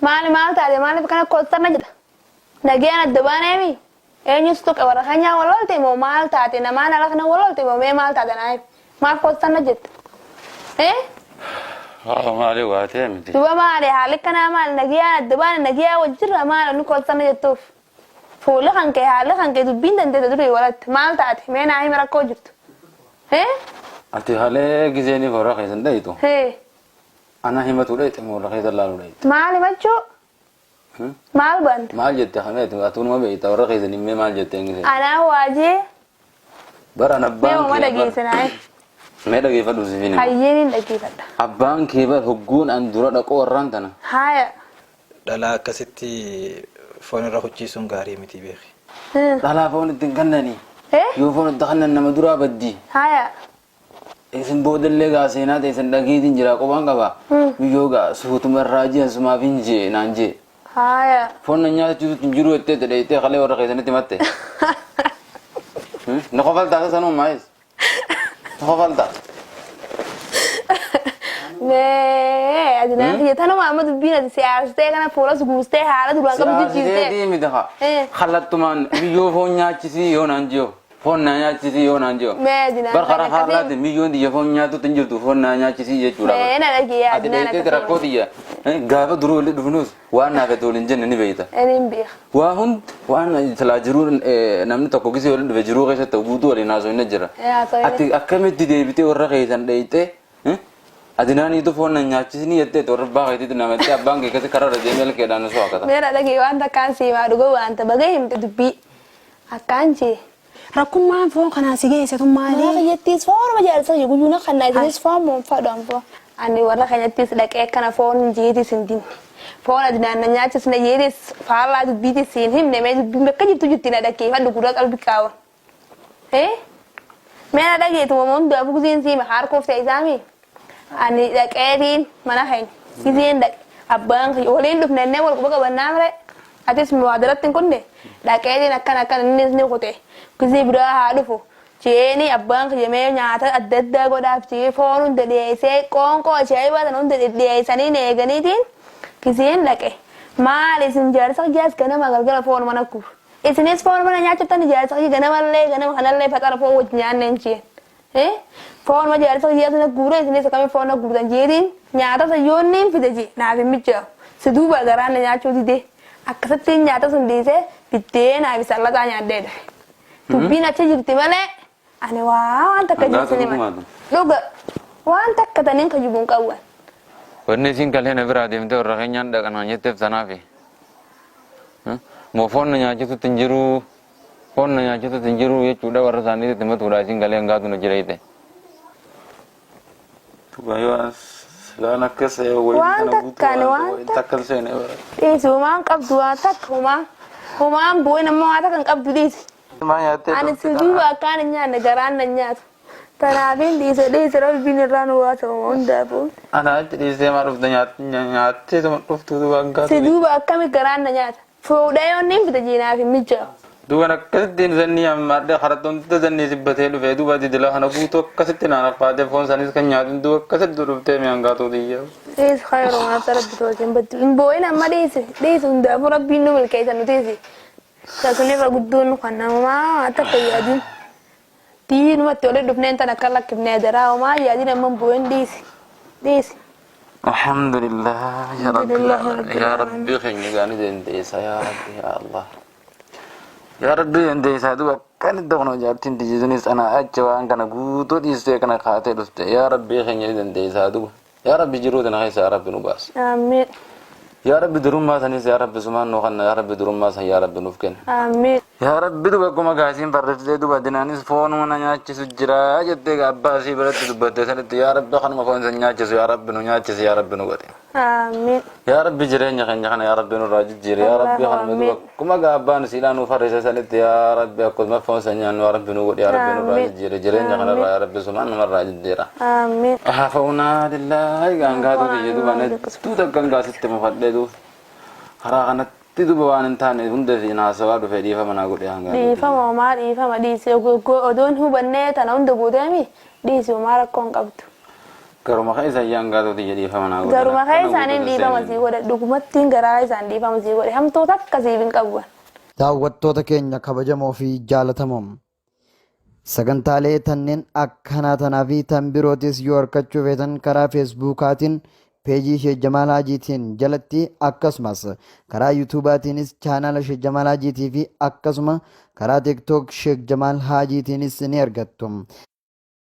Maali maal taate maaliif kana koottarna jedha. Nagayaan adda baaneemi? Eenyu si tuqe warra keenyaa wal lolte moo maal taate namaan ala kana wal lolte moo mee maal taate naa himi. Maaf koottarna jetta? Eh? Haa maali waa ta'e miti. Duba maali haalli kanaa maali nagayaan adda baane nagayaa wal jirra maali inni koottarna jettuuf? Fuulli kan kee haalli kan kee dubbiin dandeete durii walatti maal taate mee naa himi rakkoo jirtu? Eh? Ati halee gizeeniif warra keessan dhayitu. Hee. Ana himatu dhayxe moo warra keessan laaluu dhayxe? Maal himachuu? Maal banta? Maal jette hameetu atuu numa beekta warra keessan himmee maal jette hin gisee. Anaa waajee Bara an mee abbaan uma kee bar dhageesse naa himi. mee dhageeffadhu siif hin hima. Hayyee niin dhageeffadha. Abbaan kee bar hogguun an dura dhaqoo warraan tana. Haaya. Dhalaa akkasitti foon irra kuchiisuun gaarii miti beeki. Dhalaa foon itti hin kennani. Eh? Yoo foon itti kennan nama duraa baddi. Haaya. Isin boodallee gaa seenaa teessan dhageetiin jira qubaan qaba. Biyyoo gaa suutuma irraa ji'an sumaaf hin jee naan jee. Haaya. Foon na nyaachuutu hin jiru jettee dheeytee kalee warra keessanitti himatte. Na kofaltaa sanuu maayis. Na kofaltaa. Mee ati naa kiyya tanuma amma dubbiin ati si aarsitee kana fuulas guustee haala duraan qabdu jijjiirtee. Siyaasitee miti haa. Eh. Kallattumaan biyyoo foon nyaachisii yoo naan ji'oo. Foon naa nyaachisii yoo naan ji'oo. Mee ati naan Bar karaa akkasii. haalaati miyyoon tiyya foon nyaatutti hin jirtu foon naa nyaachisii jechuudha. Mee na dhagee Ati ati naan dheeyteeti rakkoo akkasii. tiyya gaafa duruu walitti dhufnus waan naaf itti waliin jenne ni beeyta. Ani hin beeka. Waa hundi waan silaa jiruu namni tokko gisee waliin dhufe jiruu keessatti guutuu waliin haasofne jira. Haasofne. Ati akkamitti deebitee warra keessan dheeytee adinaaniitu foon na nyaachisni jettee warra abbaa keetiitti namattee abbaan kee akkasi karaa irra deemee ilkeedhaan osoo akkata. Mee na dhagee waan takkaan siimaa dhuga waanta baga himte dubbii akkaan jee. Rakkummaan foon kanaan si geesse tun maali? Mana kiyyattis foonuma jaarsa kiyya guyyuu na kannaa isinis foon moo hin fadhu an foon. Ani warra keenyattis dhaqee akkana foon jeetis hin dinne. Foon adinaan na nyaachisne jeetis faallaa dubbiitis hin himne mee dubbiin bakka jirtu jirti na dhaggeeffadhu gurra qalbi qaawa. Eh? Mee na dhageetu wama hundaafuu gizeen siima harkuuf ta'e isaami. Ani dhaqeetiin mana keenya gizeen dhaqe abbaan kiyya waliin dhufne innee wal quba qabannaa mire atis muwaadaratti hin kunne dhaqeetiin akkana akkana innis ni kute gizee biraa haa dhufu jeeni abbaan kiyya mee nyaata adda addaa godhaaf jee foon hunda dhiyeessee qoonqoo ajaa'ibaa sana hunda dhidhiyeessanii na eeganiitiin gizeen dhaqe maal isin jaarsa kiyyaas ganama galgala foon mana kuuf isinis foon mana nyaachuttani jaarsa kiyya ganamallee ganama kanallee faxara foon wajji nyaanneen jeen Foonuma jaarsa kiyyaa sana guure isinis akkamiin foon na guurtan jeetiin nyaata san yoo inni hin fide jee naaf hin mijaa'u. Si duuba garaan na nyaachuu didee akkasittiin nyaata sun dhiisee biddeenaa fi sallaxaa nyaadhee dhufe. Dubbiin achi jirti malee ani waa waan takka Hangaatu jirti ni dhugumaatu. Dhuga waan takka taniin kajibu hin qabu. Wanni isiin kalee na biraa deemtee warra keenyaan dhaqa naan jetteef tanaafi. Moo foon na nyaachisutti hin jiruu Foon na nyaachisutti hin jiruu jechuudha warra isaaniitti himatuudha isiin galee hangaatu na jireeyte. Dhugaa yoo as silaan akkas ta'e wayii Waan kana guutuu takkaan waan waan wayii takka hin seene bara. Dhiisi homaan qabdu waan takka homaa homaan bu'in ammoo waan takka hin qabdu dhiisi. Maa nyaattee Ani dhufte si duuba akkaan hin nyaanne garaan na nyaatu. Tanaafin dhiise dhiise rabbiin irraa nu baasa homa hundaafuu. Ana achi dhiistee maa dhufte nyaattee dhuftu duuba hangaatu. Si duuba akkami garaan na nyaata. Fuudhee yoon niin fida jiinaaf hin mijaa'u. Duuban akkasittiin zannii ammaadhee karattoon zannii sibbatee dhufee duuba didila kana guutuu akkasitti naan affaatee foon sanis kan nyaatin duuba akkasitti dhuftee mi'aan gaatuu xiyyaa. Dhiisi khayrumaa akka rabbi tolche hin baddu. Hin boo'in amma dhiisi. Dhiisi hundaafuu rabbiin nu milkeessa nu tiisi. Sun irra guddoon kan namumaa takka yaadin. Diinumatti olii dhufneen tan akka lakkifne adaraa homaa yaadin amma hin boo'in dhiisi. Dhiisi. Alhamdulillah ya Rabbi Alhamdulillah rabbil ya alamin. Rabbi keenya gaani dandeessa ya Rabbi ya Allah. Ya Rabbi dandeessa duba kan iddoo kana jaartiin tiyyi ana achi waan kana guutuu dhiistee kana kaatee dhufte ya Rabbi keenya ni dandeessa duba. Yaa Rabbi jiruu tana keessa yaa Rabbi nu baasi. Aamiin. Yaa Rabbi durummaa sanis yaa Rabbi sumaan nu kanna yaa Rabbi durummaa san yaa Rabbi nuuf kenna. Aamiin. Yaa Rabbi duba akkuma gaasiin farriftee duba dinaanis foonuma na nyaachisu jira jettee gaa abbaa isii biratti dubbatte sanitti yaa Rabbi kanuma foon san nyaachisu yaa Rabbi nu nyaachisi yaa Rabbi nu godhe. Aamiin. Yaa Rabbi jireenya keenya kana yaa Rabbi nurraa jijjiiri yaa Rabbi Allahu kanuma duba amiin. akkuma gaa abbaan isiidhaa nuu farrise sanitti yaa Rabbi akkuma foon san nyaannu yaa Rabbi nu godhe yaa Rabbi nurraa Aamiin. jijjiiri jireenya kanarraa yaa Rabbi sumaan numarraa jijjiira. Aamiin. Hafawnaa lillaahi gaangaatu tiyya duba hedduu takkan gaasitti mufadhee duuf karaa kanatti duba waan hin taane hunda fi haasawaa dhufe dhiifama naa godhe hangaa Dhiifama homaa dhiifama dhiisi odoon hubannee tana hunda gooteemi dhiisi homaa rakkoo hin qabdu. Garuma keessa iyyaan gaatoo tiyya dhiifama naa godhan. Garuma Akkana keessaaniin guutuu dhiifama sii seenin. godhe dhugumattiin garaa isaan dhiifama sii godhe hamtuu takka siif hin qabu. Daawwattoota keenya kabajamoo fi jaalatamoo sagantaalee tanneen akkanaa tanaa fi tan birootis yoo argachuu feetan karaa feesbuukaatiin peejii Sheek Jamaal Haajiitiin jalatti akkasumas karaa yuutuubaatiinis chaanaala Sheek Jamaal Haajiitii fi akkasuma karaa tiktook Sheek Jamaal Haajiitiinis ni argattu.